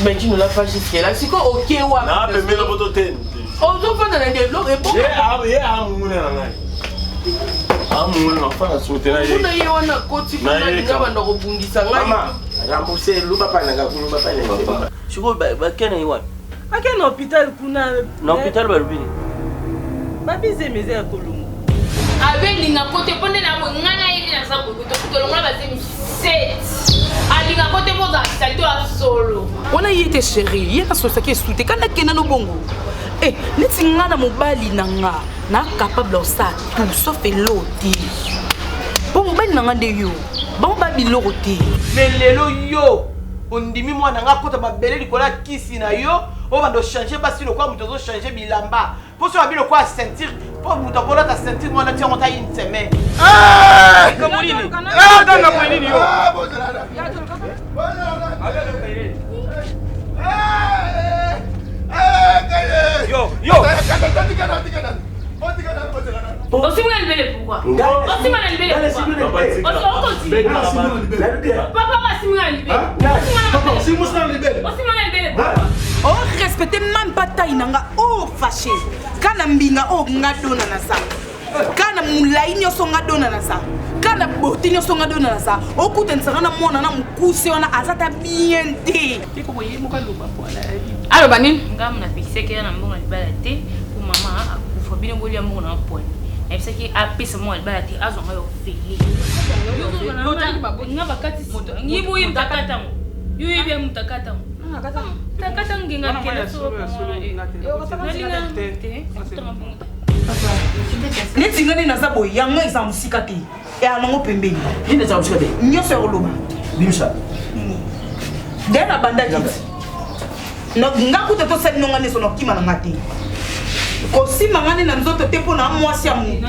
Mais tu ne l'as pas jusque là. Siko oke wapi? Na pembeni na poto te. Ozofanda na develop ebongo. Ye a ye a munguna na ngai. A munguna na fana sote na ye. Kuna ye wana koti kuna linga banda kobundisa ngai. Mama, rembourser luba pa nanga kuluba pa nanga. Sikoyo bakende ye wapi? Ake na hôpital kuna. Na hôpital balobi nini? Babizemi eza ya kolongo. Abelinga kote mpo nde na boye ngai na ye nde naza boye tolongola bazemi 7 alinga kote mpo ozala salite ya solo wana ye te chéri ye nasosaki esu te kanda kenda no bongo e neti nga na mobali na nga na capable osala tout sauf elo te mpo mobali na nga nde yo bango ba biloko te me lelo yo ondimi mwana nga akota mabele likolo ya kisi na yo obanda ochange basi lokola moto ozochange bilamba mpo soki abi lokola ceinture mpo moto akolata ceinture mwana ti yango ta une semaine Osimba na libele pourquoi? Osimba na libele pourquoi? Okosi. Papa asimba na libele. Osimba na libele. Osimba na libele pourquoi? Oh respecter même pas taille na nga oh fâché. Kana mbinga oh nga dona na sa. Kana mulai nyoso nga dona na sa. Kana beauté nyoso nga dona na sa. Okutanisa nga na mwana na mukuse wana aza ta bien te. Aloba nini? Nga napekisaki ye na mbongo ya libala te po mama akufa bino bolia mbongo na pwani nayebisaki apesa mbongo ya libala te azwa ngai ofele nga bakati ye boye moto akata yango yo oyebi ya moto akata yango takata ngenga kende nalinga te akutanga mbongo te neti nga nde naza boye yango eza mosika te eya nango pembeni nini eza mosika te nyonso ya koloba bimisa nde nabandaki nga kuta tosali nonga nyonso nakokima na nga te kosimba nga nde na nzoto te mpo na mwasi ya motu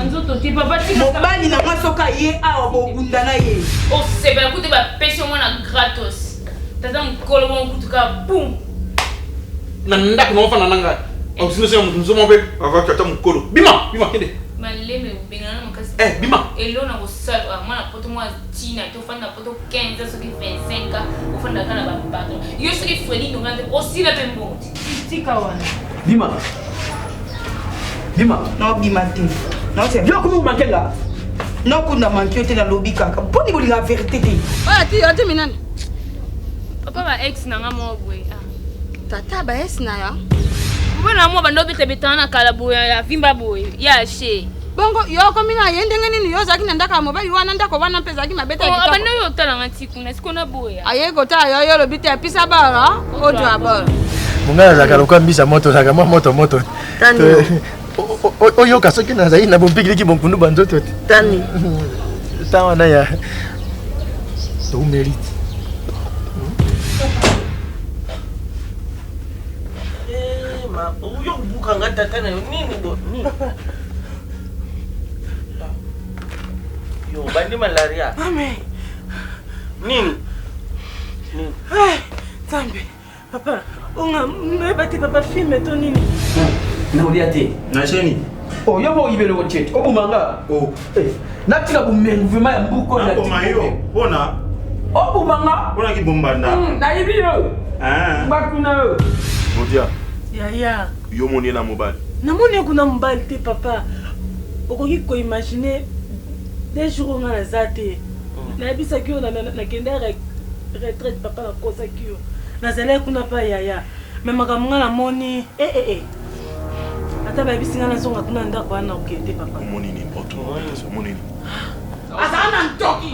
mobali na nga soki aye awa bobunda na ye osepela kutu bapesi yo mwana gratos tata mokolo bongo kutu kaka bum na ndako na ofanda na ngai osinose ya moto nzomo mpe tata mokolo bima bima kende maleme obengana na makasi eh bima elo na kosala mwana poto mwa tina te ofanda poto 15 soki 25 ofandaka na bapatron yo soki fredi ndonga te osila mpe mbongo te tika wana bima bima naobima te yo komi omanke nga nakunda manke yo te nalobi kaka mponi bolinga verité te oyo ati otimi nani papa ba ex na nga moko boye ah. tata ba ex na yo mwana mwa bando obeta-betana na kala boye ya vimba boye ya she bongo yo okomi na ye ndenge nini yo ozalaki na ndako ya mobali wana ndako wana mpe ezalaki mabeta ya oh, kitoko abanda oyo otalanga ti kuna siko na boya aye kotala yo yo olobi te apisa boro ozwa boro mongai azalaka lokola mbisa moto ozalaka mwa moto moto oyoka soki nazali na bompikiliki bonkundu ba nzoto te tani ntango wana ya toumeliti eh, yo kobuka nga tata na yo nini bo nini yo obandi malaria nini nini eh, nzambe Papa, onga nayeba te papa film to nini? Nakolia te. Na chaîne. Oh, yo moko oyibeli otie oboma nga. Oh. Eh, natika bomengo vraiment ya mbuko na Naboma yo pona oboma nga. Pona kibombanda. Hmm, nayebi yo. Ah. Bakuna yo. Modia. Yaya. Yo moni na mobali. Namoni yo kuna mobali te papa. Okoki ko imaginer deux jours nga naza te. Hmm. Nayebisaki yo nakenda retraite papa nakosaki yo. Nazalaki kuna pa yaya mais makambo nga namoni eh eh eh ata bayebisi nga nazonga kuna na ndako wana nakokende te papa. Omoni nini? Omoni nini? Azala na ntoki.